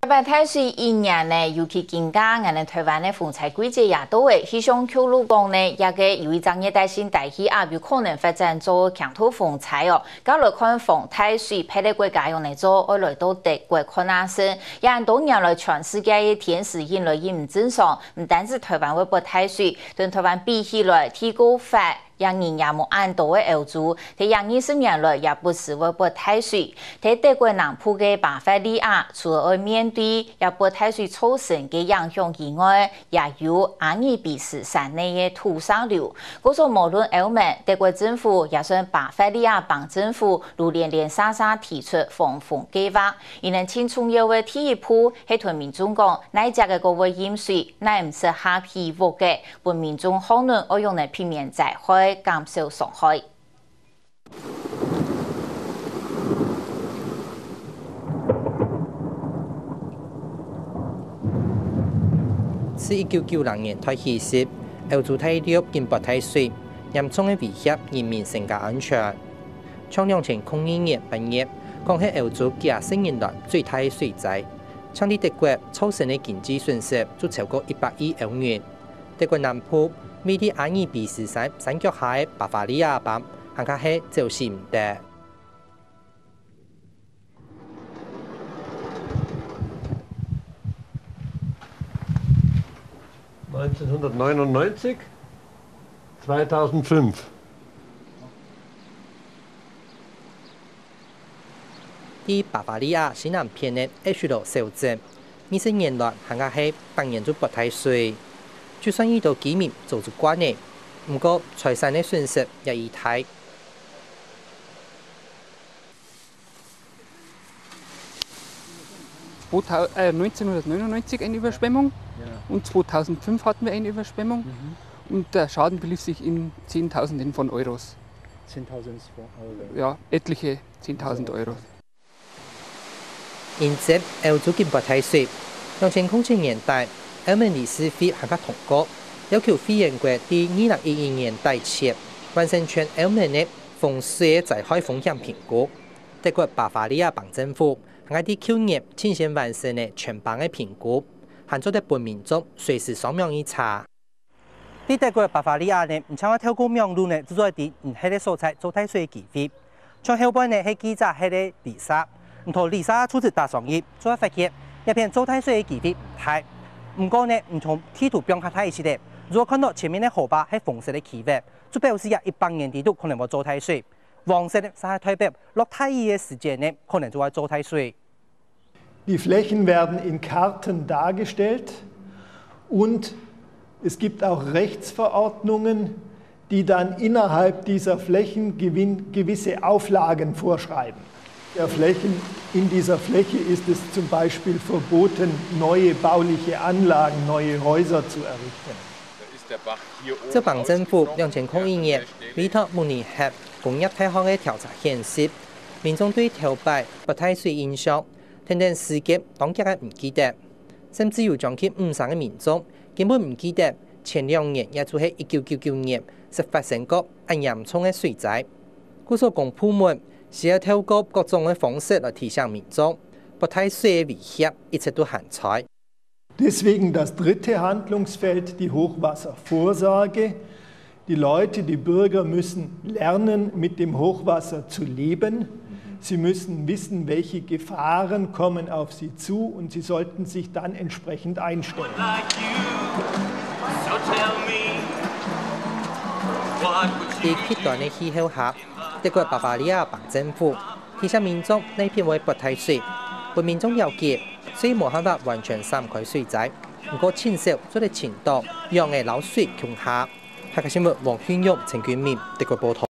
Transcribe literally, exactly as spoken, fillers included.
八大水一年呢，尤其今下，𠊎等臺灣个風災季節也到了。氣象局就講呢，這個有一隻熱帶性低氣壓有可能發展做強颱風災哦。該來看防大水，別个國家仰仔做，愛來到德國看啊先。也恁多年來，全世界个天時引來也毋正常，毋單止臺灣會發大水，同臺灣比起來，地較闊， 這人也無恁多个歐洲，在這二十年來也不時會發大水。在德國南部个巴伐利亞，除了愛面對這發大水造成个影響以外，也有阿爾卑斯山內个土石流。故所無論歐盟、德國政府，也算巴伐利亞邦政府，就連連續續提出防洪計畫。佢等盡重要个第一步，係同民眾講，哪隻个較會淹水，哪毋適合起屋个， 分民眾學等愛仰仔避免災害，減少傷害。自一九九零年代起時，歐洲大陸緊發大水，嚴重个威脅人民生活安全。像兩千空二年八月，講係歐洲幾下十年來最大个水災，淨在德國造成个經濟損失就超過一百億歐元。 德國南部，位在阿爾卑斯山山腳下个巴伐利亞邦，還較係走死毋得。Neunzehnhundertneunundneunzig, zweitausendfünf. 在巴伐利亞西南片个埃希羅小鎮，二十年來還較係逐年就發大水。就算遇到居民早就慣了，毋過財產个損失也已大。Zweitau-, äh, neunzehnhundertneunundneunzig eine Überschwemmung und zweitausendfünf hatten wir eine Überschwemmung. Und der Schaden belief sich in Zehntausenden von Euros. Zehntausend Euro. Ja, etliche zehntausend Euro. 因為歐洲緊發大水，兩千空七年底，歐盟理事會還較通過，要求會員國在二零一一年底前，完成全歐盟个防水个災害風險評估。德國巴伐利亞邦政府還愛在舊年盡先完成个全邦个評估，還做得分民眾隨時上網去查。 在德國巴伐利亞呢，毋淨愛透過網路呢，就做得在你歇个所在做大水个機會。像後背呢，係記者歇个里舍，毋過里舍初次踏上去，就會發現這片做大水个機會毋大。毋過呢，你從地圖放較大一息仔，如果看到前面个河壩係紅色个區域，就表示啊，一百年底肚可能會做大水。黃色呢，就係代表落大雨个時節呢，可能就會做大水。 Die Flächen werden in Karten dargestellt und es gibt auch Rechtsverordnungen, die dann innerhalb dieser Flächen gewin-, gewisse Auflagen vorschreiben. Der Flächen, in dieser Fläche ist es zum Beispiel verboten, neue bauliche Anlagen, neue Häuser zu errichten. 照邦政府兩千空一年委託慕尼黑工業大學个調查顯示，民眾對頭擺發大水印象，跈等時間當遽个毋記得，甚至有將近五成个民眾根本毋記得前兩年，也就係一九九九年，識發生過恁嚴重个水災。故所公部門需要透過各種个方式來提醒民眾，發大水个威脅一直都還在。 Deswegen das dritte Handlungsfeld, die Hochwasservorsorge. Die Leute, die Bürger müssen lernen, mit dem Hochwasser zu leben. Sie müssen wissen, welche Gefahren kommen auf sie zu, und sie sollten sich dann entsprechend einstellen. 在極端个氣候下，德國巴伐利亞邦政府提醒民眾哪片會發大水，分民眾了解，雖無辦法完全閃開水災，毋過盡少做得尋到仰仔摎水共下。客家新聞黃君玉、陳君明，德國報導。